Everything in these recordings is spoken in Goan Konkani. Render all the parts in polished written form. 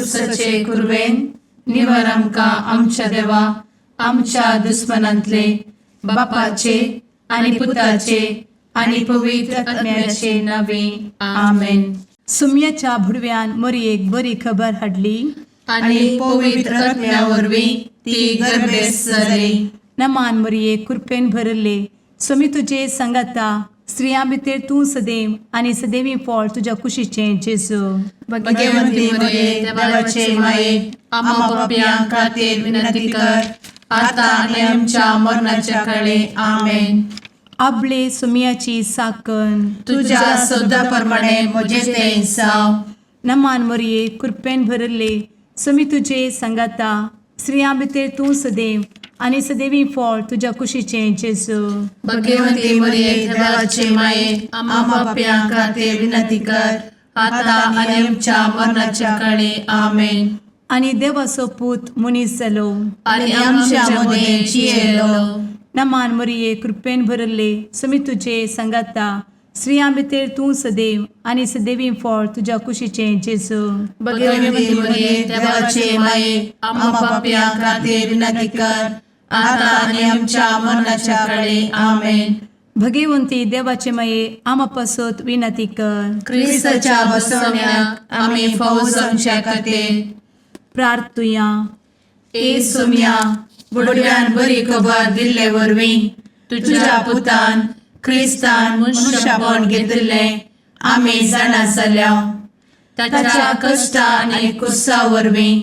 कुर्साचे कुरवेन निवर आमकां आमच्या देवा आमच्या दुस्मनांतले बापाचे आनी पुताचे आनी पवित्र आत्म्याचे नावे. आमेन. सुम्याच्या भुडव्यान मोरयेक बरी खबर हाडली. आनी पवित्र आत्म्या वरवीं ती गर्भेस्त जाली. नमान मोरये, कृपेन भरले, स्वामी तुजे सांगाता, स्त्रियां भितर तूं सदैव आनी सदैवी फळ तुज्या कुशीचें जेजू. भगवंती मरिये, देवाचे माये, आम्हा पापयां खातीर विनंती कर, आता आनी आमच्या मरणाच्या काळी. आमेन. आबले सुम्याची साकन. तुझ्या शब्दा प्रमाणे म्हजे ते जावं. नमान मोरये, कृपेन भरले, स्वामी तुजे सांगाता, स्त्रियां भितर तूं सदैव आनी सदैवी फळ तुज्या कुशीचें जेजू. भगवंती मरिये, देवाचे माये, आम्हा पापयां खातीर विनंती कर, आता आनी आमच्या मरणाच्या काळी. आमेन. आनी देवाचो पूत मनीस जालो आनी आमच्या मदें जियेलो. नमान मोरये, कृपेन भरले, स्वामी तुजे सांगाता, स्त्रियां भितर तूं सदैव आनी सदैवी फळ तुज्या कुशीचें जेजू. भगवंती मरिये, देवाचे माये, आम्हा पापयां खातीर विनंती कर, आता आनी आमच्या मरणाच्या काळी. आमेन. भगवंती देवाचे माये, आमा पासत विनंती कर. क्रिस्ताच्या बसवण्याक आमी फावो जावच्या खातीर प्रार्थुया. ए सोम्या, बुडव्यान बरी खबर दिल्ले वरवीं तुझ्या पुतान क्रिस्तान मनुष्यपण घेतिल्लें आमी जाणा जाल्या. ताच्या कश्टा आनी कुर्सा वरवीं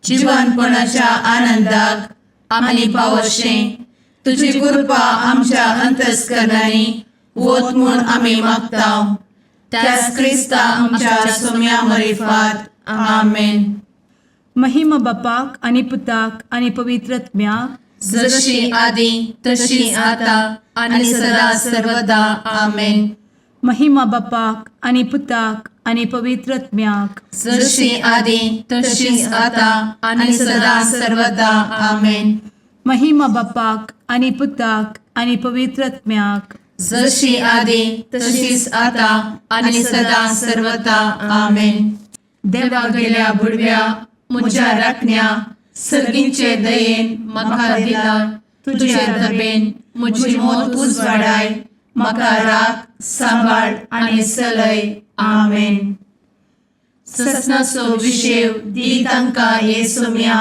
जिवनपणाच्या आनंदाक आमी पावशें तुजी कृपा आमच्या अंतस्करणांनी वत म्हूण आमी मागता, त्याच क्रिस्ता आमच्या सोम्या मरिफात. आमेन. महिमा बापाक आनी पुताक आनी पवित्र आत्म्याक. जशी आदी तशी आता आणि सदा सर्वदा. आमेन. महिमा बापाक आनी पुताक आनी पवित्र आत्म्याक. जशी आदी तशीच आता आणि सदा सर्वदा. आमेन. महिमा बापाक आनी पुताक आनी पवित्र आत्म्याक. जशी आदी तशीच आता आणि सदा सर्वदा. आमेन. देवा गेल्या बुडव्या म्हज्या राखण्या, सर्गींचे दयेन म्हाका दिला तुझे दबेन म्हजी मोत उजवाडाय, म्हाका राख, सांबाळ आनी चलय. आमेन. ससनाचो विशेव दी तांकां हे सोम्या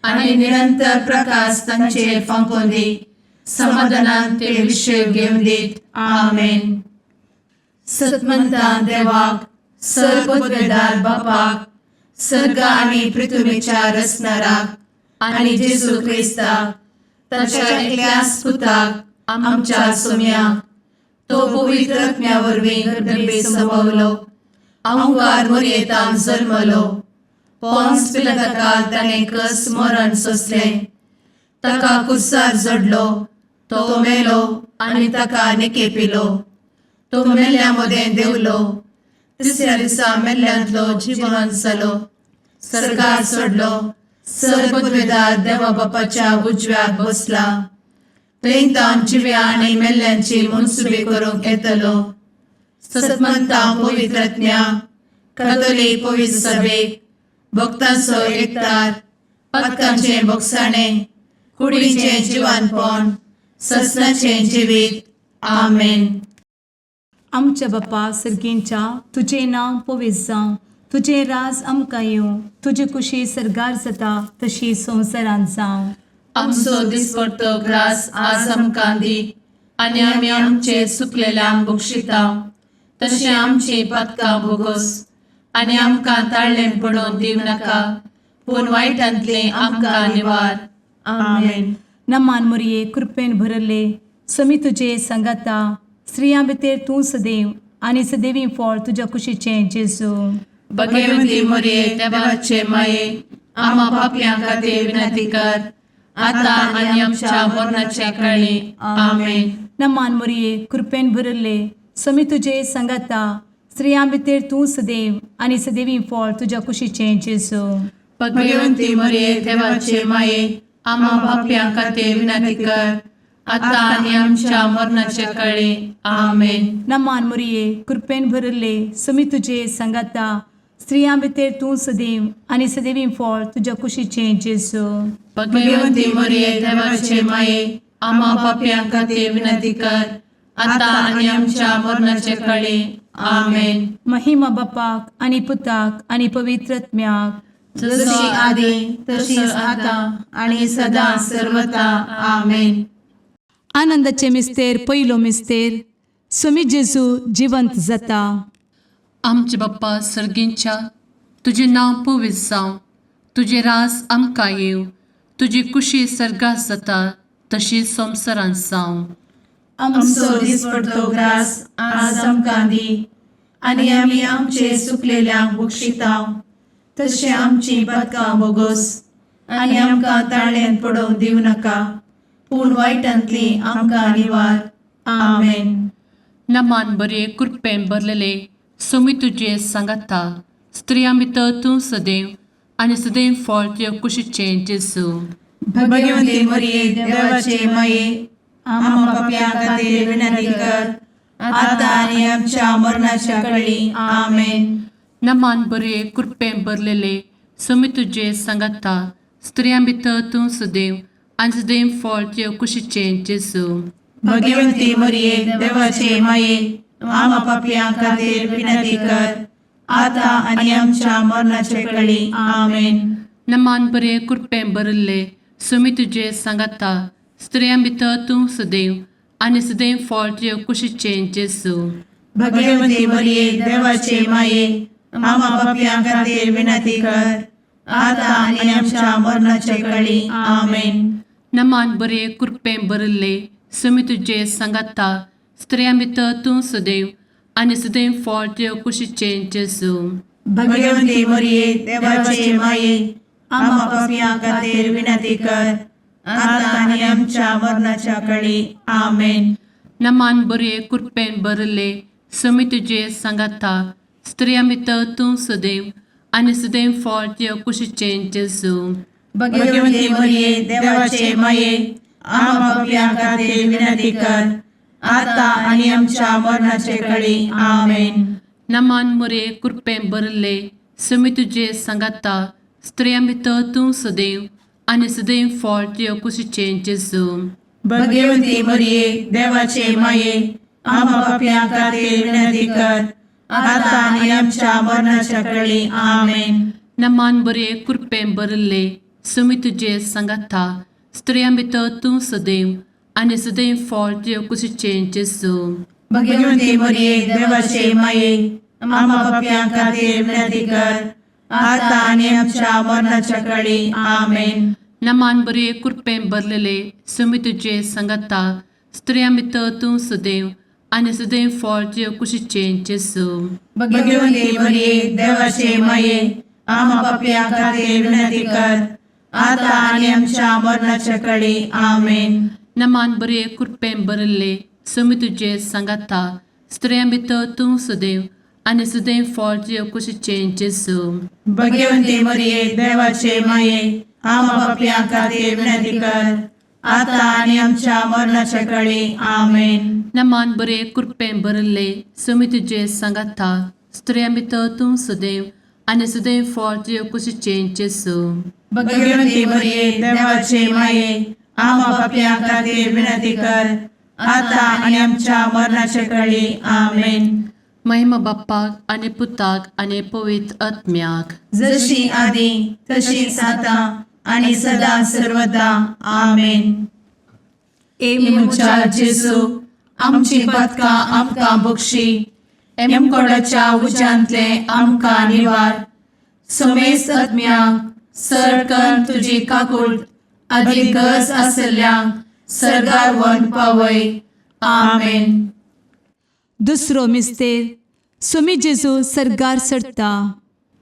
आनी निरंतर प्रकाश तांचेर फांकोवन दी, समाधानान ते विशेव घेवन दीत. आमेन. सतमंतान देवाक, सर्वपदवेदार बापाक, सर्ग आनी पृथ्वीच्या रचणाराक आनी जेजू क्रिस्ताक ताच्या एकल्याच पुताक आमच्या सोम्याक, तो पवित्र आत्म्या वरवीं गर्भे संभवलो, अंकार मोरयेतान जल्मलो, पोन्स पिलाताकाल ताणें कस मरण सोंसलें, ताका कुर्सार जडलो, तो मेलो आनी ताका निकेपिलो, तो मेल्ल्या मदें देंवलो, तिसऱ्या दिसा मेल्ल्यांतलो जिवन जालो, सर्गार चडलो, सर्वपदवेदार देवा बापाच्या उजव्याक बसला, थंय तावन जिव्या आनी मेल्ल्यांची मनसुबी करूंक येतलो. सतमंता पवित्र आत्म्या, कथोलीक पवित्र सभेक, भक्तांचो एकतार, पातकांचें भोगसाणें, कुडीचें जिवानपण, ससनाचें जिवीत. आमेन. आमच्या बापा सर्गींच्या, तुजें नांव पवित्र जावं, तुजें राज आमकां येवं, तुजी कुशी सर्गार जाता तशी संवसारांत जावं. आमचो दिसपडतो ग्रास आज आमकां दी आनी आमी आमचे चुकलेल्यांक बक्षिता तशें आमची पातकां भोगोस आनी आमकां ताळ्ळें पडोवन दिवं नाका, पूण वायटांतलें आमकां निवार. आमेन. नमान मोरये, कृपेन भरले, समी तुजे सांगाता, स्त्रियां भितर तूं सदैव आनी सदैवी फळ तुज्या कुशीचें जेजू. भगवती मोरये, देवाचे माये, आम्हा पापयां खातीर विनंती कर, आता आनी आमच्या मरणाच्या काळी. आमेन. नमान मोरये, कृपेन भरले, समी तुजे सांगाता, स्त्रियां भितर तूं सदैव आनी सदैवी फळ तुज्या कुशीचें जेजू. भगवंती मोरये, देवाचे माये, आम्हा पापयां खातीर विनंती कर, आता आनी आमच्या मरणाच्या काळी. आमेन. नमान मोरये, कृपेन भरले, समी तुजे सांगाता, स्त्रियां भितर तूं सदैव आनी सदैवी फळ तुज्या कुशीचें जेजू. भगवंती मरिये, देवाचे माये, आम्हा पापयां खातीर विनंती कर, आता आनी आमच्या मरणाचे कळी. आमेन. महिमा बापाक आनी पुताक आनी पवित्र आत्म्याक. जशी आदी तशीच आता आणि सदा सर्वता. आमेन. आनंदाचे मिस्तेर, पयलो मिस्तेर, सुमी जेजू जिवंत जाता. आमचे बाप्पा सर्गींच्या, तुजें नांव पवित्र जावं, तुजें रास आमकां येवं, तुजी कुशी सर्गात जाता तशी संवसारांत जावं. आमचो दिसपडतो ग्रास आज आमकां दी आनी आमी आमचे सुकलेल्यांक बक्षितांव तशें आमची पदकां बोगोस आनी आमकां ताळ्यान पडोवंक दिवं नाका, पूण वायटांतली आमकां निवार. आमेन. नमान बरे, कृपेन भरलेले, सोमी तुजे सांगाता, स्त्रियां भितर तूं सदैव आनी सदैव फळ तुजे कुशीचें जेजू. भगवंती मरिये, देवाचे माये, आम्हा पापयां खातीर विनंती कर, आता आनी आमच्या मरणाच्या कळी. आमेन. नमान बरे, कृपेन भरलेले, सोमी तुजे सांगाता, स्त्रियां भितर तूं सदैव आनी सदैव फळ तुजे कुशीचें जेजू. भगवंती मरिये, देवाचे माये, आम्हा पापयां खातीर विनंती कर, आता आनी आमच्या मरणाचे कळी. आमेन. नमान बरे, कृपेन भरिल्ले, सुमी तुजे सांगाता, स्त्रियां भितर तूं सदैव आनी सदैव फळ तुजे कुशीचें जेजू. भगवंती मरिये, देवाचे माये, आम्हा पापयां खातीर विनंती कर, आता आनी आमच्या मरणाचे कळी. आमेन. नमान बरे, कृपेन भरिल्ले, सुमी तुजे सांगाता, स्त्रियां भितर तूं सदैव आनी सदैव फळ तुजे कुशीचें जेजू. भगवंती मरिये, देवाचे माये, आम्हा पापयां खातीर विनंती कर, आता आनी आमच्या मरणाच्या कळी. आमेन. नमान बरे, कृपेन भरिल्ले, सुमी तुजे सांगाता, स्त्रियां भितर तूं सदैव आनी सदैव फळ तुजे कुशीचें जेजू. भगवंती मरिये, देवाचे माये, आम्हा पापयां खातीर विनंती कर, आता आनी आमच्या मरणाचे कळी. आमेन. नमान मुरे, कृपेन भरिल्ले, सुमी तुजे सांगाता, स्त्रियां भितर तूं सदैव आनी सदैव फळ तुजे कुशीचें जेजू. भगवंती मरिये, देवाचे माये, आम्हा पापयां खातीर विनंती कर, आता आनी आमच्या मरणाच्या कळी. आमेन. नमान बरे, कृपेन भरिल्ले, सुमी तुजे सांगाता, स्त्रियां भितर तूं सदैव आनी सदैव फळ तुजे कुशीचें जेजू. भगवंती मरिये, देवाचे माये, आम्हा पापयां खातीर विनंती कर, आता आनी आमच्या मरणाच्या कळी. आमेन. नमान बरे, कृपेन भरलेले, सुमी तुजे सांगाता, स्त्रियां भितर तूं सदैव आनी सदैव फळ तुजे कुशीचें जेजू. भगवंती मरिये, देवाचे माये, आम्हा पापयां खातीर विनंती कर, आता आनी आमच्या मरणाच्या कळी. आमेन. नमान बरे, कृपेन भरिल्ले, सुमी तुजे सांगाता, स्त्रियां भितर तूं सदैव आनी सदैव फळ तुजे कुशीचें जेजू. भगवंती मरिये, देवाचे माये, आम्हा पापयां खातीर विनंती कर, आता आनी आमच्या मरणाच्या कळी. आमेन. नमान बरे, कृपेन भरिल्ले, सुमी तुजे सांगाता, स्त्रियां भितर तूं सदैव आनी सदैव फळ तुजे कुशीचें जेजू. भगवंती मरिये, देवाचे माये, आम्हा पापयां खातीर विनंती कर, आता आनी आमच्या मरणाच्या कळी. आमेन. महिमा बाप्पाक आनी पुताक आनी पवित्र आत्म्याक. जशी आदी तशीच आता आणि सदा सर्वदा. आमेन. ए म्हज्या जेजू, आमची पदकां आमकां बक्षी, एमकोडाच्या उज्यांतले आमकां निवार, समेस्त आत्म्यांक सरकन तुजी काकूळ आदी गरज आसल्ल्यांक सर्गार वन पावय. आमेन. दुसरो मिस्तेर, सुमी जेजू सर्गार चडता.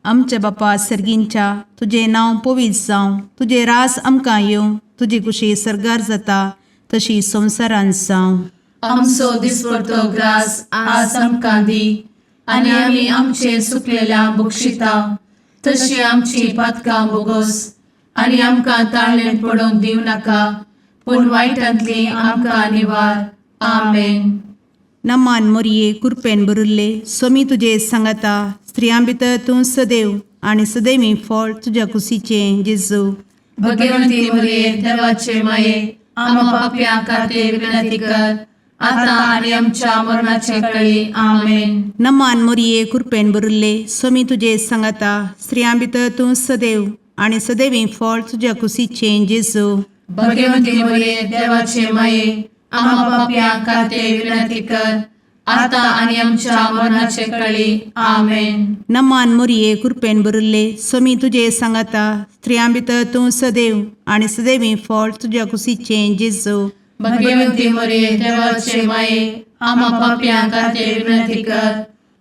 आमच्या बापा सर्गींच्या, तुजें नांव पवित्र जावं, तुजें रास आमकां येवं, तुजी कुशी सर्गार जाता तशी संवसारांत जावं. आमचो दिसपडतो ग्रास आज आमकां दी आनी आमी आमचे सुकलेल्या बक्षिता तशी आमची पातकां बोगोस आनी आमकां ताळ्ळें पडोवंक दिवं नाका, पूण वायटांतली आमकां निवार. आमेन. नमान मोरये, कुरपेन भरिल्ले, स्वामी तुजे सांगाता, स्त्रियां भितर तूं सदैव आनी सदैवी फळ तुज्या कुशीचें जेजू. भगवंती मरिये देवाचे माये, आम्हा पापयां खातीर विनंती कर, आता आनी आमच्या मरणाचे कळी. आमेन. नमान मोरये, कृपेन भरिल्ले, स्वामी तुजे सांगाता. स्त्रियां भितर तूं सदैव आनी सदैवी फळ तुज्या कुशीचें जेजू. भगवंती मरिये देवाचे माये, आम्हा पापयां खातीर विनंती कर, आता आनी आमच्या मरणाचे कळी. आमेन. नमान मोरये, कृपेन भरिल्ले, स्वामी तुजे सांगाता. स्त्रियां भितर तूं सदैव आनी सदैवी फळ तुज्या कुशीचें जेजू. भगवंती मरिये देवाचे माये, आम्हा पापयां खातीर विनंती कर,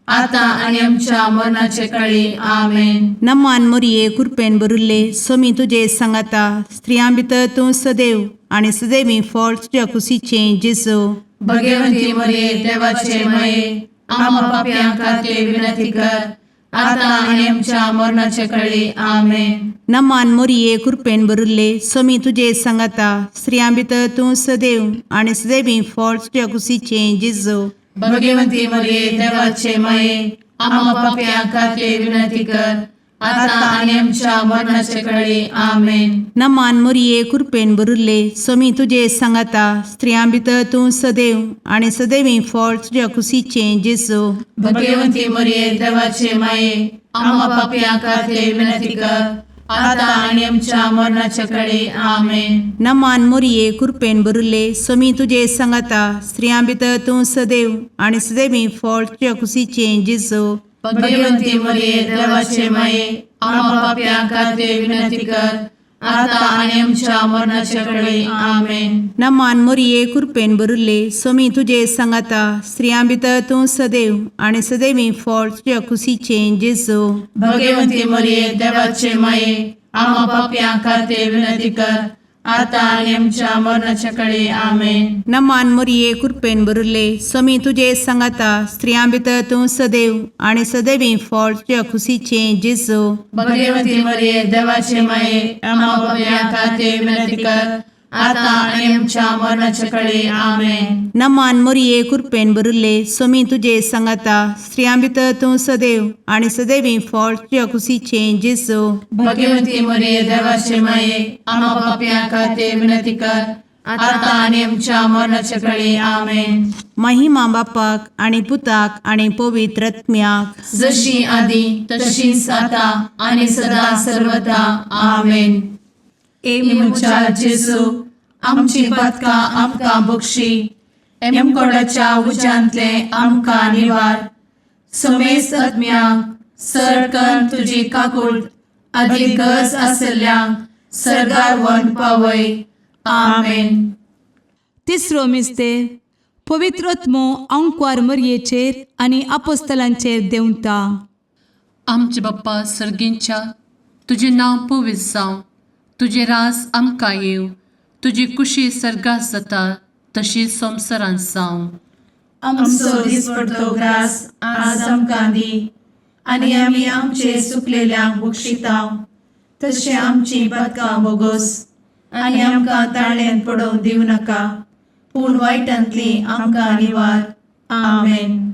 आता आनी आमच्या मरणाचे कळी. आमेन. नमान मोरये, कृपेन भरिल्ले, स्वामी तुजे सांगाता. स्त्रियां भितर तूं सदैव आनी सदैवी फळ तुज्या कुशीचें जेजू. भगवंती मरिये देवाचे माये, आम्हा पापयां खातीर विनंती कर, आता आनी आमच्या मरणाचे कळी. आमेन. नमान मोरये, कृपेन भरिल्ले, स्वामी तुजे सांगाता. स्त्रियां भितर तूं सदैव आनी सदैवी फळ तुज्या कुशीचें जेजू. भगवंती मरिये देवाचे माये, आम्हा पापयां खातीर विनंती कर, आता आनी आमच्या मरणाचे कळी. आमेन. नमान मोरये, कृपेन भरिल्ले, स्वामी तुजे सांगाता. स्त्रियां भितर तूं सदैव आनी सदैवी फळ तुज्या कुशीचें जेजू. भगवंती मरिये देवाचे माये, आम्हा पापयां खातीर विनंती कर, आता आनी आमच्या मरणाचे कळी. आमेन. नमान मोरये, कृपेन भरिल्ले, स्वामी तुजे सांगाता. स्त्रियां भितर तूं सदैव आनी सदैवी फळ तुज्या कुशीचें जेजू. भगवंती मरिये देवाचे माये, आम्हा पापयां खातीर विनंती कर, आता आनी आमच्या मरणाचे कळी. आमेन. नमान मोरये, कृपेन भरिल्ले, स्वामी तुजे सांगाता. स्त्रियां भितर तूं सदैव आनी सदैवी फळ तुज्या कुशीचें जेजू. भगवंती मरिये देवाचे माये, आम्हा पापयां खातीर विनंती कर, आता आनी आमच्या मरणाच्या कळी. आमेन. नमान मोरये, कृपेन भरिल्ले, स्वामी तुजे सांगाता. स्त्रियां भितर तूं सदैव आनी सदैवी फळ तुज्या कुशीचें जेजू. भगवंती मरिये देवाचे माये, आम्हा पापयां खातीर विनंती कर, आता आनी आमच्या मरणाच्या कळी. आमेन. नमान मोरये, कृपेन भरिल्ले, स्वामी तुजे सांगाता. स्त्रियां भितर तूं सदैव आनी सदैवी फळ तुज्या कुशीचें जेजू. भगवंती मरिये देवाचे माये, आम्हा पापयां खातीर विनंती कर, आता आनी आमच्या मरणाच्या कळी. आमेन. महिमा बापाक आनी पुताक आनी पवित्र आत्म्याक, जशी आदी तशीच आता आनी सदा सर्वदा. आमेन. ए म्हज्या जेजू, आमची पातकां आमकां बक्षी, एमकोडाच्या उज्यांतले आमकां निवार, समेस्त आत्म्यांक सरकन तुजी काकूट आदी गरज आसल्ल्यांक सर्गार व्हरून पावय. आमेन. तिसरो मिस्तेर, पवित्र आत्मो आंकवार मरयेचेर आनी आपोस्तलांचेर देंवता. आमचे बाप्पा सर्गींच्या, तुजें नांव पवित्र जावं, तुजें राज आमकां येवं, तुजी कुशी सर्गात जाता तशी संवसारांत जावं. आमचो दिसपडतो ग्रास आज आमकां दी, आनी आमी आमचे सुकलेल्यांक बक्षितांव, तशें आमची पातकां बोगोस, आनी आमकां ताळ्यांत पडोवंक दिवं नाका, पूण वायटांतली आमकां निवार. आमेन.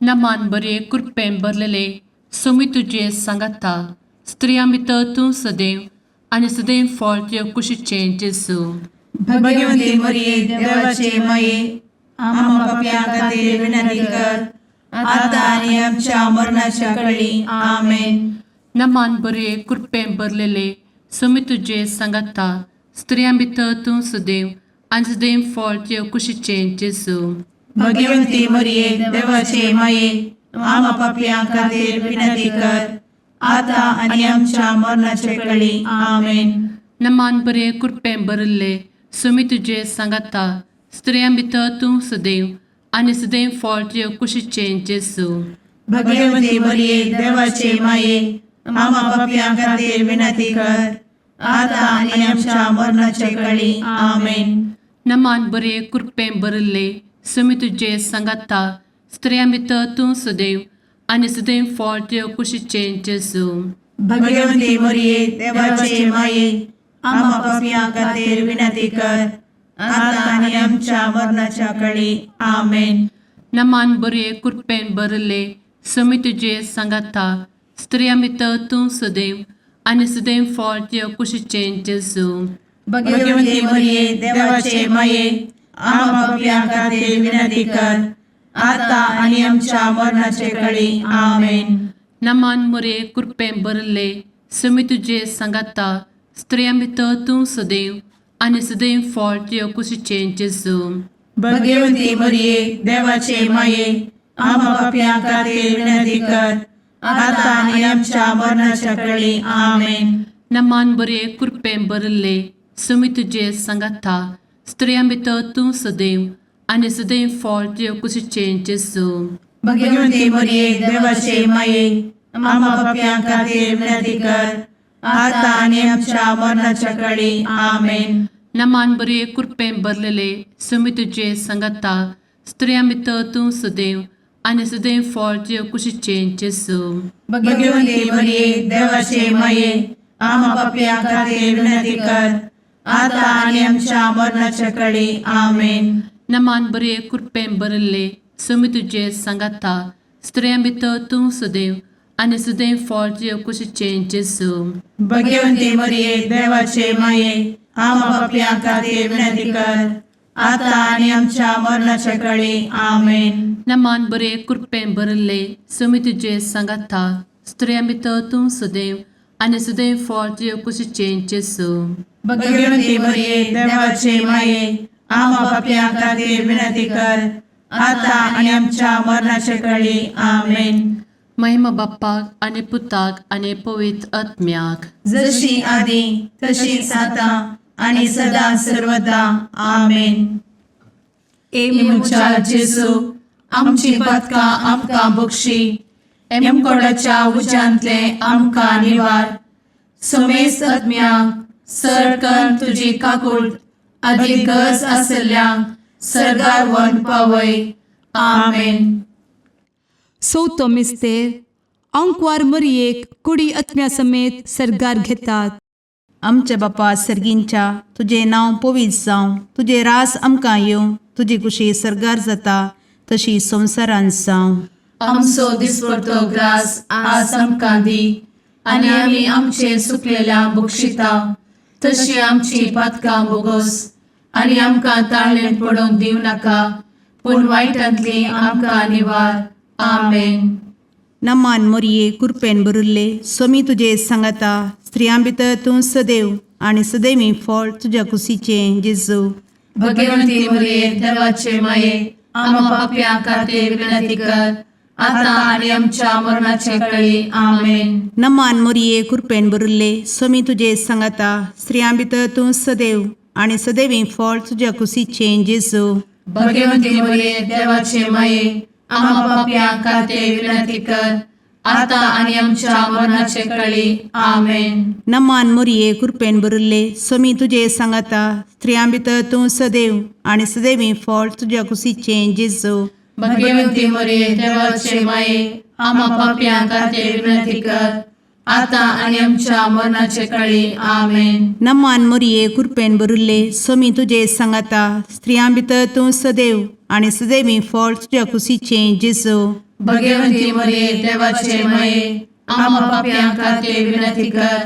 नमान बरे, कृपेन भरलेले, स्वामी तुजे सांगाता. स्त्रियां भितर तूं सदैव आनी सदैव फळ तुज्या कुशीचें जेजू. भगवंती मरिये देवाचे माये, आम्हा पापयां खातीर विनंती कर, आता आनी आमच्या मरणाच्या कळी. आमेन. नमान बरे, कृपेन भरलेले, स्वामी तुजे सांगाता. स्त्रियां भितर तूं सदैव आनी सदैव फळ तुज्या कुशीचें जेजू. भगवंती मरिये देवाचे माये, आम्हा पापयां खातीर विनंती कर, आता आनी आमच्या मरणाच्या कळी. आमेन. नमान बरे, कृपेन भरिल्ले, स्वामी तुजे सांगाता. स्त्रियां भितर तूं सदैव आनी सदैव फळ तुज्या कुशीचें जेजू. भगवंती मरिये देवाचे माये, आम्हा पापयां खातीर विनंती कर, आता आनी आमच्या मरणाच्या कळी. आमेन. नमान बरे, कृपेन भरिल्ले, स्वामी तुजे सांगाता. स्त्रियां भितर तूं सदैव आनी सदैव फळ तुज्या कुशीचें जेजू. भगवंती मरिये देवाचे माये, आम्हा पापयां खातीर विनंती कर, आता आनी आमच्या मरणाच्या कळी. आमेन. नमान बरे, कृपेन भरिल्ले, समी तुजे सांगाता स्त्रियां भितर तूं सदैव आनी सदैव फळ तुज्या कुशीचें जेजू. भगवती मरिये, देवाचे माये, आम्हा पापयां खातीर विनंती कर, आता आनी आमच्या मरणाचे कळी. आमेन. नमान मुरे कृपें भरले समी तुजे सांगाता स्त्रियां भितर तूं सदैव आनी सदैव फळ तुज्या कुशीचें जेजू. भगवती मरिये, देवाचे माये, आम्हा पापयां खातीर विनंती कर, आता आनी आमच्या मरणाच्या कळी. आमेन. नमान बरे कृपें भरले समी तुजे सांगाता स्त्रियां भितर तूं सदैव आनी सदैव फळ तुज्या कुशीचें जेजू. भगवती मरिये, देवाचे माये, आम्हा पापयां खातीर विनंती कर, आता आनी आमच्या मरणाच्या कळी. आमेन. नमान बरे कृपें भरलेले समी तुजे सांगाता स्त्रियां भितर तूं सदैव आनी सदैव फळ तुज्या कुशीचें जेजू. भगवती मरिये, देवाचे माये, आम्हा पापयां खातीर विनंती कर, आता आनी आमच्या मरणाच्या कळी. आमेन. नमान बरे कृपें भरले समी तुजे सांगाता स्त्रियां भितर तूं सदैव आनी सदैव फळ तुज्या कुशीचें जेजू. भगवती मरिये, देवाचे माये, आम्हा पापयां खातीर विनंती कर, आता आनी आमच्या मरणाच्या कळी. आमेन. नमान बरे कृपें भरले समी तुजे सांगाता स्त्रियां भितर तूं सदैव आनी सदैव फळ तुज्या कुशीचें जेजू. भगवती मरिये, देवाचे माये, आम्हा पापयां खातीर विनंती कर, आता आनी आमच्या मरणाच्या कळी. आमेन. महिमा बाप्पाक आनी पुताक आनी पवित्र आत्म्याक. जशी आदी तशीच आता आणि सदा सर्वदा. आमेन. ए म्हज्या जेजू, आमची पातकां आमकां बक्षी, एमकोडाच्या उज्यांतले आमकां निवार, समेस्त आत्म्यांक सरकन तुजी काकूळ आदी गरज आसल्ल्यांक सर्गार व्हरून पावय. आमेन. चवथो मिस्तेर आंकवार मरियेक कुडी आत्म्या समेत सर्गार घेतात. आमच्या बापा सर्गींच्या, तुजें नांव पवित्र जावं, तुजें रास आमकां येवं, तुजी कुशी सर्गार जाता तशी संवसारांत जावं. आमचो दिसपडतो ग्रास आज आमकां दी आनी आमी आमचे सुकलेल्या बक्षिता तशी आमची पातकां बोगोस आनी आमकां ताळणेंत पडोवंक दिवं नाका, पूण वायटांतली आमकां निवार. आमेन. नमान मोरये, कुरपेन भरिल्ले, सोमी तुजे सांगाता, स्त्रियां भितर तूं सदैव आनी सदैवी फळ तुज्या कुशीचें जेजू. भगवंती मरिये, देवाचे माये, आम्हा पापयां खातीर विनंती कर, आता आनी आमच्या मरणाचे कळी. आमेन. नमान मोरये, कुरपेन भरिल्ले, सोमी तुजे सांगाता, स्त्रियां भितर तूं सदैव आनी सदैवी फळ तुज्या कुशीचें जेजू. भगवंती मरिये, देवाचे माये, आम्हा पापयां खातीर विनंती कर, आता आनी आमच्या मरणाचे कळी. आमेन. नमान मोरये, कुरपेन भरिल्ले, सोमी तुजे सांगाता, स्त्रियां भितर तूं सदैव आनी सदैवी फळ तुज्या कुशीचें जेजू. भगवंती मरिये, देवाचे माये, आम्हा पापयां खातीर विनंती कर, आता आनी आमच्या मरणाचे कळी. आमेन. नमान मोरये, कुरपेन भरिल्ले, सोमी तुजे सांगाता, स्त्रियां भितर तूं सदैव आनी सदैवी फळ तुज्या कुशीचें जेजू. भगवंती मरिये, देवाचे माये, आम्हा पापयां खातीर विनंती कर,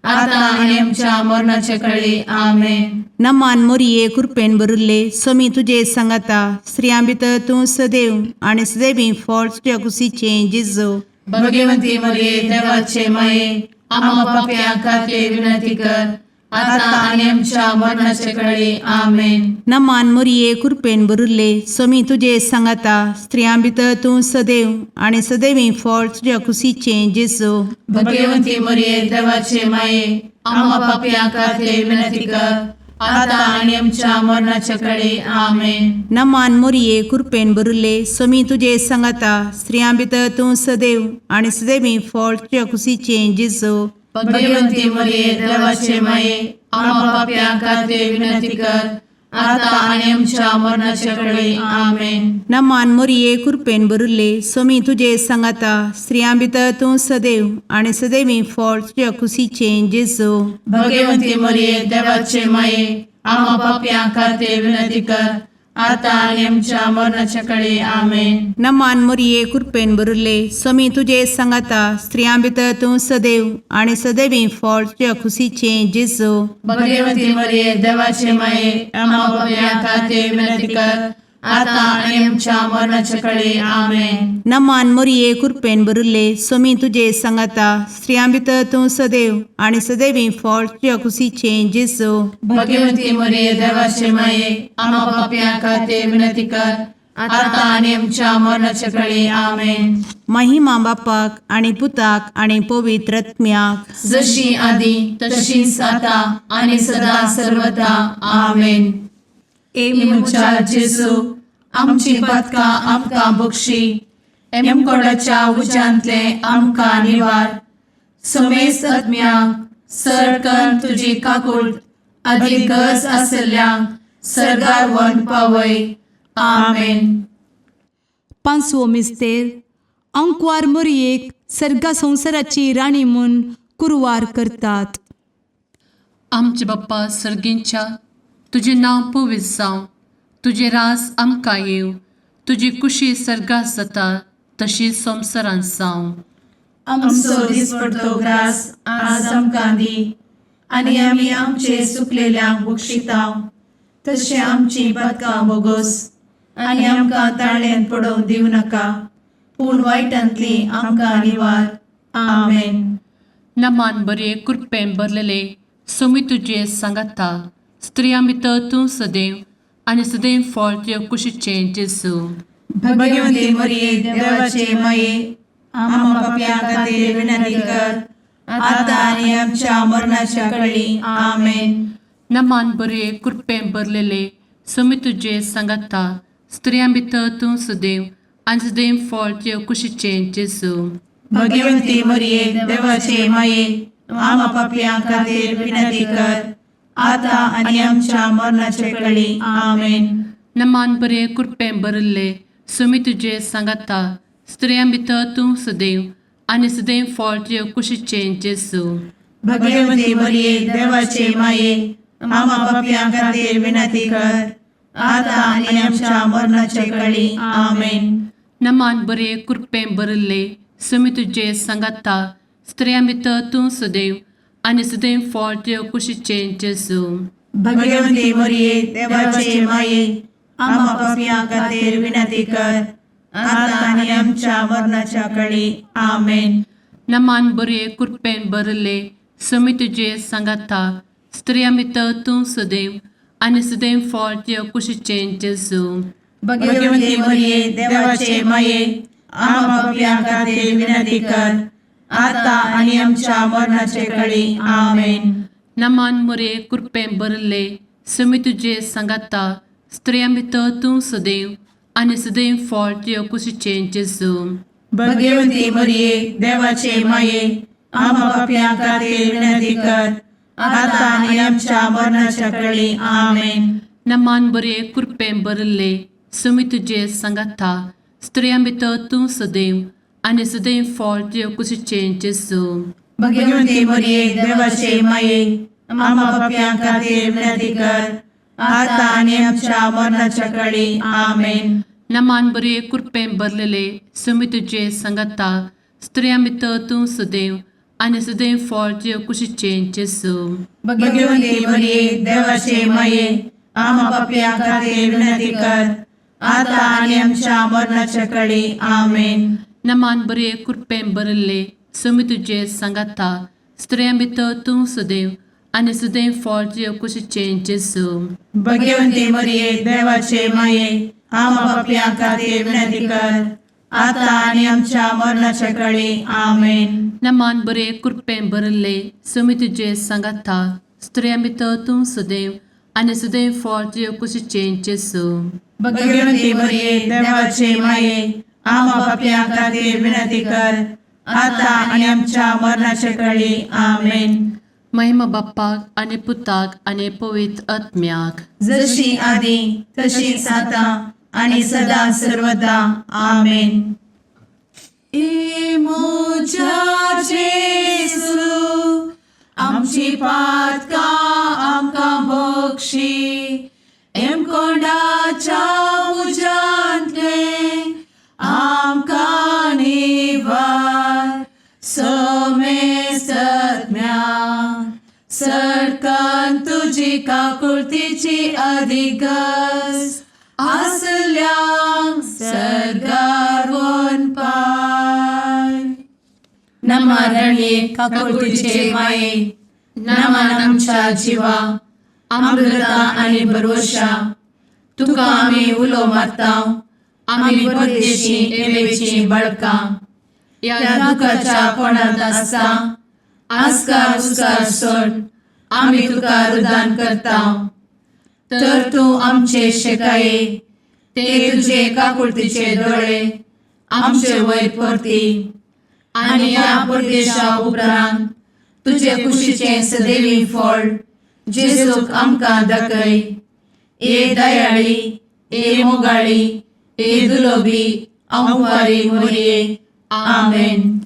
आता आनी आमच्या मरणाचे कळी. आमेन. नमान मोरये, कुरपेन भरिल्ले, सोमी तुजे सांगाता, स्त्रियां भितर तूं सदैव आनी सदैवी फळ तुज्या कुशीचें जेजू. भगवंती मरिये, देवाचे माये, आम्हा पापयां खातीर विनंती कर, आता आनी आमच्या मरणाचे कळी. आमेन. नमान मोरये, कुरपेन भरिल्ले, सोमी तुजे सांगाता, स्त्रियां भितर तूं सदैव आनी सदैवी फळ तुज्या कुशीचें जेजू. भगवंती मरिये, देवाचे माये, आम्हा पापयां खातीर विनंती कर, आता आनी आमच्या मरणाचे कळी. आमेन. नमान मोरये, कुरपेन भरिल्ले, सोमी तुजे सांगाता, स्त्रियां भितर तूं सदैव आनी सदैवी फळ तुज्या कुशीचें जेजू. भगवंती मरिये, देवाचे माये, आम्हा पापयां खातीर विनंती कर, आता आनी आमच्या मरणाचे कळी. आमेन. नमान मोरये, कुरपेन भरिल्ले, सोमी तुजे सांगाता, स्त्रियां भितर तूं सदैव आनी सदैवी फळ तुज्या कुशीचें जेजू. भगवंती मरिये, देवाचे माये, आम्हा पापयां खातीर विनंती कर, आतां आनी आमच्या मरणाच्या कडे आमेन. नमान मोरये कृपेन भरिल्ले, स्वामी तुजे सांगाता, स्त्रियां भितर तूं सदैव आनी सदैवी फळ तुज्या खुशीचें जेजू. भगवती मरिये, देवाचे माये, आम्हा पापयां खातीर विनंती कर, आतां आनी आमच्या मरणाच्या कडे आमेन. नमान मोरये कृपेन भरिल्ले, स्वामी तुजे सांगाता, स्त्रियां भितर तूं सदैव आनी सदैवी फळ तुज्या खुशीचें जेजू. भगवती मरिये, देवाचे माये, आम्हा पापयां खातीर विनंती कर, आतां आनी आमच्या मरणाच्या कडे आमेन. महिमा बापाक आनी पुताक आनी पवित्र आत्म्याक. जशी आदी तशीच आता आणि सदा सर्वदा आमेन. ए म्हज्या जेजू, आमची पदकां आमकां बक्षी, एमकोडाच्या उज्यांतले आमकां निवार, समेस्त आत्म्यांक सरकन तुजी काकूळ आदी गरज आसल्ल्यांक सरगार वन पावय. आमेन. पांचवो मिस्तेर, आंकवार मोरयेक सर्गा संवसाराची राणी म्हूण कुरवार करतात. आमचे बाप्पा सर्गींच्या, तुजें नांव पवित्र जावं, तुजें रास आमकां येवं, तुजी कुशी सर्गात जाता तशी संवसारांत जावं. आमचो दिसपडतो ग्रास आज आमकां दी, आनी आमी आमचे सुकलेल्यांक बक्षितांव, तशें आमची पदकां बोगोस, आनी आमकां ताळ्यान पडोवंक दिवं नाका, पूण वायटांतली आमकां निवार. आमेन. नमान बरे कृपेन भरलेले, स्वामी तुजे सांगाता, स्त्रियां भितर तूं सदैव आनी सदैव फळ तुज्या कुशीचें जेजू. भगवती मरिये, देवाचे माये, आम्हा पापयां खातीर विनंती कर, आतां आनी आमच्या मरणाच्या कळी. आमेन. नमान बरे कृपेन भरलेले, स्वामी तुजे सांगाता, स्त्रियां भितर तूं सदैव आनी सदैव फळ तुज्या कुशीचें जेजू. भगवती मरिये, देवाचे माये, आम्हा पापयां खातीर विनंती कर, आतां आनी आमच्या मरणाचे कळी. आमेन. नमान बरे कृपेन भरिल्ले, स्वामी तुजे सांगाता, स्त्रियां भितर तूं सदैव आनी सदैव फळ तुज्या कुशीचें जेजू. भगवती मरिये, देवाचे माये, आम्हा पापयां खातीर विनंती कर, आतां आनी आमच्या मरणाचे कळी. आमेन. नमान बरे कृपेन भरिल्ले, स्वामी तुजे सांगाता, स्त्रियां भितर तूं सदैव आनी सदैव फळ तुज्या कुशीचें जेजू. भगवती मरिये, देवाचे माये, आम्हा पापयां खातीर विनंती कर, आतां आनी आमच्या मरणाच्या कळी. आमेन. नमान बरे कृपेन भरिल्ले, स्वामी तुजे सांगाता, स्त्रियां भितर तूं सदैव आनी सदैव फळ तुज्या कुशीचें जेजू. भगवती मरिये, देवाचे माये, आम्हा पापयां खातीर विनंती कर, आतां आनी आमच्या मरणाचे कळी. आमेन. नमान मोरे कृपेन भरिल्ले, स्वामी तुजे सांगाता, स्त्रियां भितर तूं सदैव आनी सदैव फळ तुज्या कुशीचें जेजू. भगवती मरिये, देवाचे माये, आम्हा पापयां खातीर विनंती कर, आतां आनी आमच्या मरणाच्या कळी. आमेन. नमान बरे कृपेन भरिल्ले, स्वामी तुजे सांगाता, स्त्रियां भितर तूं सदैव आनी सदैव फळ तुज्या कुशीचें जेजू. भगवती मरिये, देवाचे माये, आम्हा पापयां खातीर विनंती कर, आतां आनी आमच्या मरणाच्या कळी. आमेन. नमान बरे कृपेन भरलेले, स्वामी तुजे सांगाता, स्त्रियां भितर तूं सदैव आनी सदैव फळ तुज्या कुशीचें जेजू. भगवती मरिये, देवाचे माये, आम्हा पापयां खातीर विनंती कर, आतां आनी आमच्या मरणाच्या कळी. आमेन. नमान बरे कृपेन भरिल्ले, स्वामी तुजे सांगाता, स्त्रियां भितर तूं सदैव आनी सदैव फळ तुज्या कुशीचें जेजू. भगवती मरिये, देवाचे माये, आम्हा पापयां खातीर विनंती कर, आतां आनी आमच्या मरणाच्या कळी. आमेन. नमान बरे कृपेन भरिल्ले, स्वामी तुजे सांगाता, स्त्रियां भितर तूं सदैव आनी सदैव फळ तुज्या कुशीचें जेजू. भगवती मरिये, देवाचे माये, आम्हा पापयां खातीर विनंती कर, आतां आनी आमच्या मरणाच्या कळी. आमेन. महिमा बाप्पाक आनी पुताक आनी पवित्र आत्म्याक. जशी आदी तशीच आता आणि सदा सर्वदा. आमेन. ए म्हज्या जेजू, आमची पातकां आमकां बक्षी, एमकोंडाच्या तुजी काकुळतीची अधिगस आसल्यांक सर्गार पाय. नमा रणये काकुळतीचे माये, नमन आमच्या जिवा, अमृता आनी भरवशा. तुका आमी उलो मारता, आमी परदेशी एवेची बळकां ह्या दुखाच्या कोणांत आसता. आस्कार उस्कार सोड आमी तुका रुदान करता, तर तूं आमचे शेकाये ते तुजे काकुळतीचे दोळे आमचे वयर परती आनी ह्या परदेशा उपरांत तुजे कुशीचें सदैवी फळ जेजूक आमकां दाखय. ए दयाळी, ए मोगाळी, ए दुलोबी अंवारी मोरये. आमेन.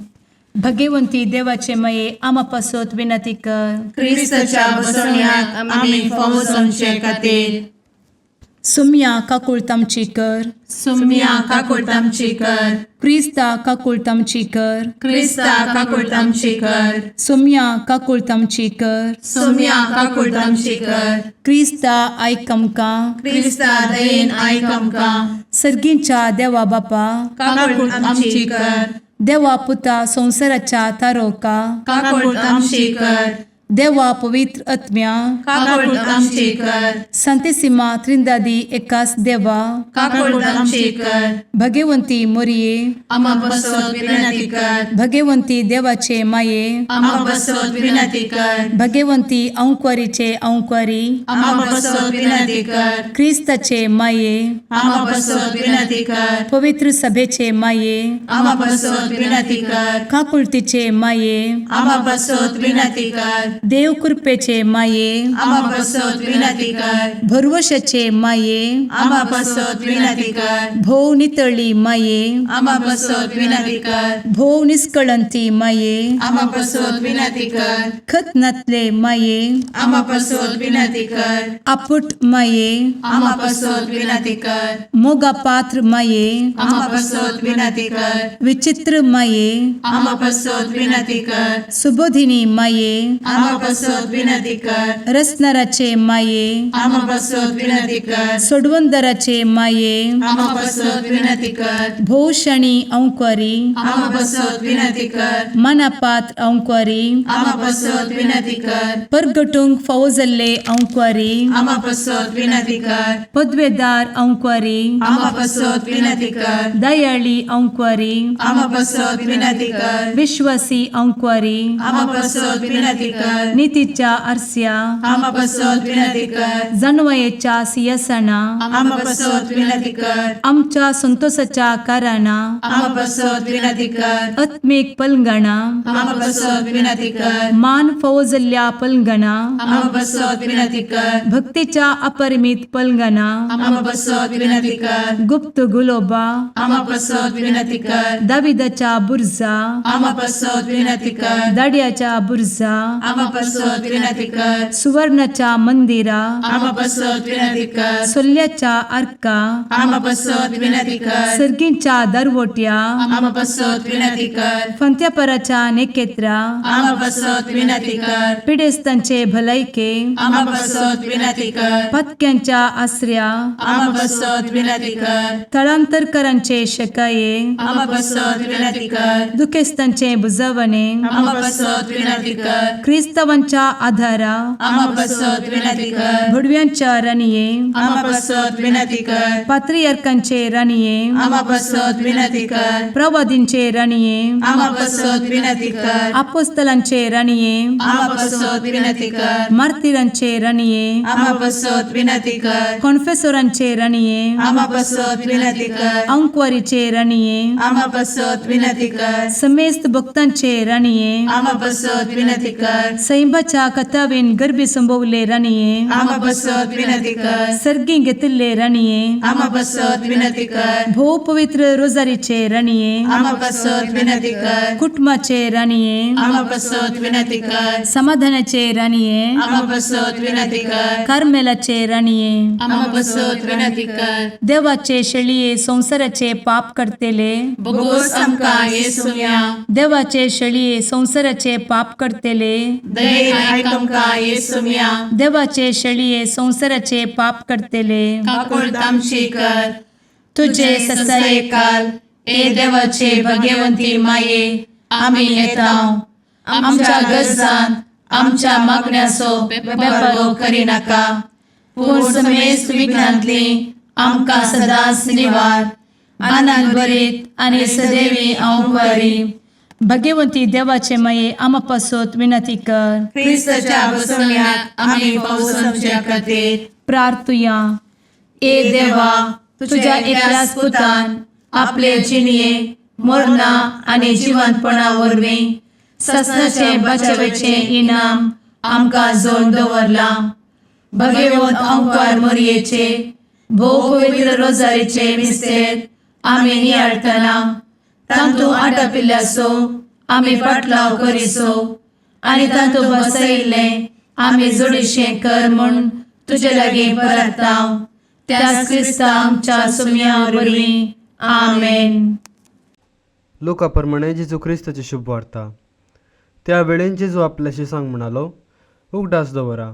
भगवंती देवाचे मये आमा पासत विनंती कर. क्रिस्ताच्या बसवण्याक आमी फावो जावचे खातीर. सुम्या काकुळत आमची कर. सुम्या काकुळट आमची कर. क्रिस्ता काकुळत आमची कर. क्रिस्ता काकुळट आमची कर. सुम्या काकुळत आमची कर. सुम्या काकुळट आमची कर. क्रिस्ता आयक आमकां. क्रिस्ता दयेन आयक आमकां. सर्गींच्या देवा बापा, काकुळट आमची कर. देवा पुता संवसाराच्या तारोका, काकुळट आमची कर. देवा पवित्र आत्म्या, काकुळट आमची कर. संतेसिमा त्रिंदादी एकास देवा, काकुळट आमची कर. भगवंती मोरये, आमा बसत विनंती कर. भगवंती देवाचे माये, आमा बसत विनंती कर. भगवंती अंक्वारीचे अंक्वारी, आमा बसत विनंती कर. क्रिस्ताचे माये, आमा बसत विनंती कर. पवित्र सभेचे माये, आमा बसत विनंती कर. काकुळतीचे माये, आमा बसत विनंती कर. देव कृपेचे माये, आमा बसत विनंती कर. भरवशाचे माये, आमा बसत विनंती कर. भोव नितळी माये, आमा बसत विनंती कर. भोव निस्कळंती माये, आमा बसत विनंती कर. खत नातले माये, आमा बसत विनंती कर. आपुट माये, आमा बसत विनंती कर. मोगा पात्र माये, आमा बसत विनंती कर. विचित्र माये, आमा बसत विनंती कर. सुबोधिनी माये, आमा बसत विनंती कर. रसनाराचे माये, आमा बसत विनंती कर. सोडवंदराचे माये, आमा बसत विनंती कर. भोवशणी अंक्वारी, आमा बसत विनंती कर. मनापात्र अंक्वारी, आमा बसत विनंती कर. परगटूंक फावो जाल्ले अंक्वारी, आमा बसत विनंती कर. पदवेदार अंक्वारी, आमा बसत विनंती कर. दयाळी अंक्वारी, आमा बसत विनंती कर. विश्वासी अंक्वारी, आमा बसत विनंती कर. नितीच्या आरस्या, आमा बसत विनंती कर. जानवयेच्या सियासना, आमा बसत विनंती कर. आमच्या संतोषाच्या कारणा, आमा बसत विनंती कर. आत्मीक पलंगणा, आमा बसत विनंती कर. मान फावो जाल्ल्या पलंगणा, आमा बसत विनंती कर. भक्तीच्या अपरिमित पलंगणा, आमा बसत विनंती कर. गुप्त गुलोबा, आमा बसत विनंती कर. दाविदाच्या बुर्जा, आमा बसत विनंती कर. दाड्याच्या बुर्जा, आमा बसत विनंती कर. सुवर्णाच्या मंदिरा, आमा बसत विनंती कर. सोल्ल्याच्या आर्का, आमा बसत विनंती कर. सर्गींच्या दरवट्या, आमा बसत विनंती कर. फंत्यापराच्या नेकेत्रा, आमा बसत विनंती कर. पिडेस्तांचे भलायके, आमा बसत विनंती कर. पत्क्यांच्या आसऱ्या, आमा बसत विनंती कर. थळांतरकरांचे शकाये, आमा बसत विनंती कर. दुखेस्तांचे बुजवणे, आमा बसत विनंती कर. क्रिस्तावांच्या आधारा, आमा बसत विनंती कर. भुडव्यांच्या राणये, आमा बसत विनंती कर. पात्रियार्कांचे राणये, आमा बसत विनंती कर. प्रवादींचे राणये, आमा बसत विनंती कर. आपोस्तलांचे राणये, आमा बसत विनंती कर. मार्तिरांचे राणये, आमा बसत विनंती कर. कॉन्फेसोरांचे राणये, आमा बसत विनंती कर. अंक्वारीचे राणये, आमा बसत विनंती कर. समेस्त भक्तांचे राणये, आमा बसत विनंती कर. सैंबाच्या कथावेन गर्भी संभवले राणये, आमा बसत विनंती कर. सर्गी घेतिल्ले राणये, आमा बसत विनंती कर. भोव पवित्र रोजारीचे राणये, आमा बसत विनंती कर. कुटुंबाचे राणये, आमा बसत विनंती कर. समाधानाचे राणये, आमा बसत विनंती कर. कार्मेलाचे राणये, आमा बसत विनंती कर. देवाचे शेळये संवसाराचे पाप करतेले, बोगोस आमकां येसुया. देवाचे शेळये संवसाराचे पाप करतेले, दयेन आयक आमकां येसुम्या. देवाचे शेळये संवसाराचे पाप करतले, काकुळट आमची कर. तुझे तुझे ससायेकाल ए देवाचे भगवंती माये, आमी येता. आमच्या गरजान आमच्या मागण्याचो बेपर्वो करिनाका, पूण समेस्त विघ्नांतली आमकां सदांच निवार. आनंद भरीत आनी सदैवी अंवकारी. भगवंती देवाचे माये, आमा पासत विनंती कर. क्रिस्ताच्या बसवण्याक आमी पावसाच्या खातीर. प्रार्थुया. ए देवा, तुझ्या एकल्याच पुतान आपले जिणये मरणा आनी जिवंतपणा वरवीं ससनाचे बचावेचे इनाम आमकां जोड दवरलां. भगवंत अंकार मोरयेचे भोव पवित्र रोजारीचे मिस्तेर आमी नियाळटना तांतू आटापिल्ल्याचो आमी पाटलाव करिसो आनी तांतू बसयिल्लें आमी जोडीशें कर म्हूण तुजे लागीं परताव, त्याच क्रिस्ता आमच्या सुम्या वरवीं. आमेन. लोका प्रमाणे जेजू क्रिस्ताची शुभ वार्ता. त्या वेळेन जेजू आपल्याशी सांग म्हणालो, उगडास दवरा,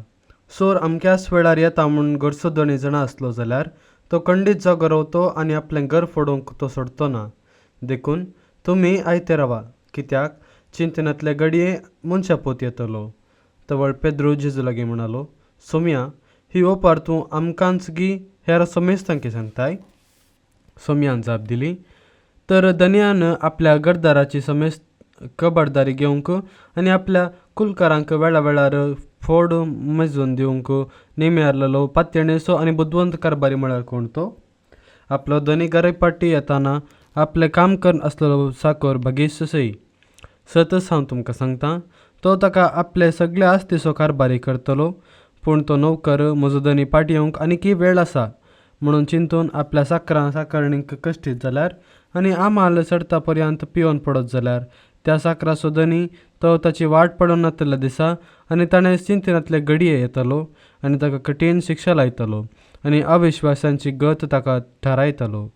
सोर अमक्याच वेळार येता म्हूण घरचो धनी जाणा आसलो जाल्यार तो खंडीत जागो रावतो आनी आपलें घर फोडूंक तो सोडतो ना. देखून तुमी आयते रावा, कित्याक चिंतनांतले घडये मनशा पोत येतलो. तवळ पेद्रू जेजू लागीं म्हणालो, सोम्या, ही ओपार तूं आमकांच गी हेर समेस्तांकी सांगताय? सोम्यान जाप दिली, तर धनयान आपल्या घरदाराची समेस्त खबरदारी घेवंक आनी आपल्या कुलकारांक वेळा वेळार फोड मेजून दिवंक नेमी आसलेलो पातयेणेचो आनी बुदवंत कारभारी म्हळ्यार कोण तो? आपलो धनी घरा पाटी येताना आपलें काम करून आसलेलो चाकर भागेस्त सई. सतच हांव तुमकां सांगता, तो ताका आपले सगळे आस्तीचो कारभारी करतलो. पूण तो नोकर म्हजो धनी पाटी येवंक आनीकय वेळ आसा म्हणून चिंतून आपल्या साकरां साकरणीक कश्टीत जाल्यार आनी आमाल चडता पर्यंत पिवन पडत जाल्यार, त्या साकराचो धनी तो ताची वाट पडून नातल्या दिसा आनी ताणें चिंतनांतले घडये येतलो आनी ताका कठीण शिक्षा लायतलो आनी अविश्वासांची गत ताका थारायतलो.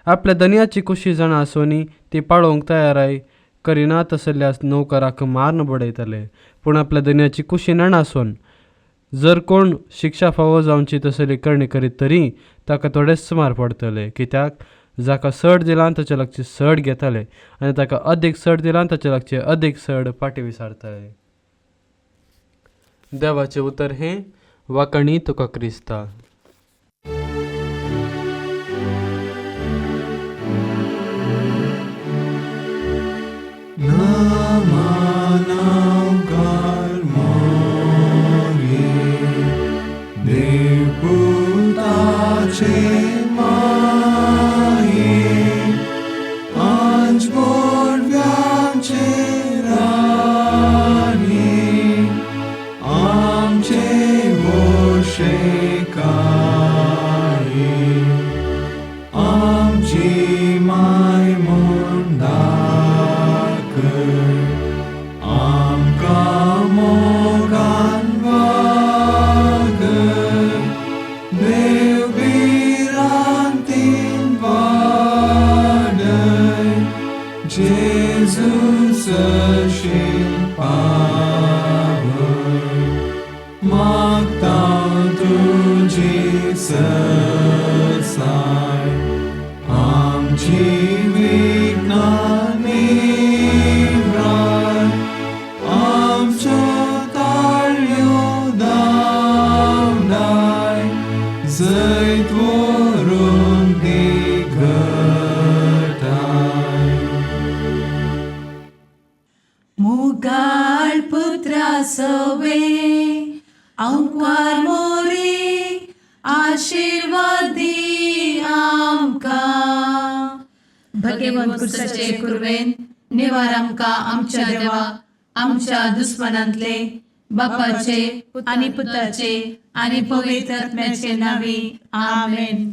आपल्या धनयाची कुशी जाणा आसूनय ती पाळोवंक तयाराय करिना तसल्या नोकराक मारून बडयतले. पूण आपल्या धनयाची कुशी जाणा आसून जर कोण शिक्षा फावो जावची तसली करणी करीत तरी ताका थोडेच मार पडतले. कित्याक जाका चड दिलां ताचे लागचे चड घेतले आनी ताका अदीक चड दिलां ताचे लागचे अदीक चड फाटीं विसारतले. देवाचें उतर हें. वाकणी तुका क्रिस्ता. मुगाळ पुत्रा सवे अंकार मोरी, आशिर्वाद दी आमकां. भगवंत कुर्साचे कुर्वेन निवार आमकां आमच्या देवा, आमच्या दुस्मनांतले. बापाचे आनी पुताचे आनी पवित्र आत्म्याचे नांवी. आमेन.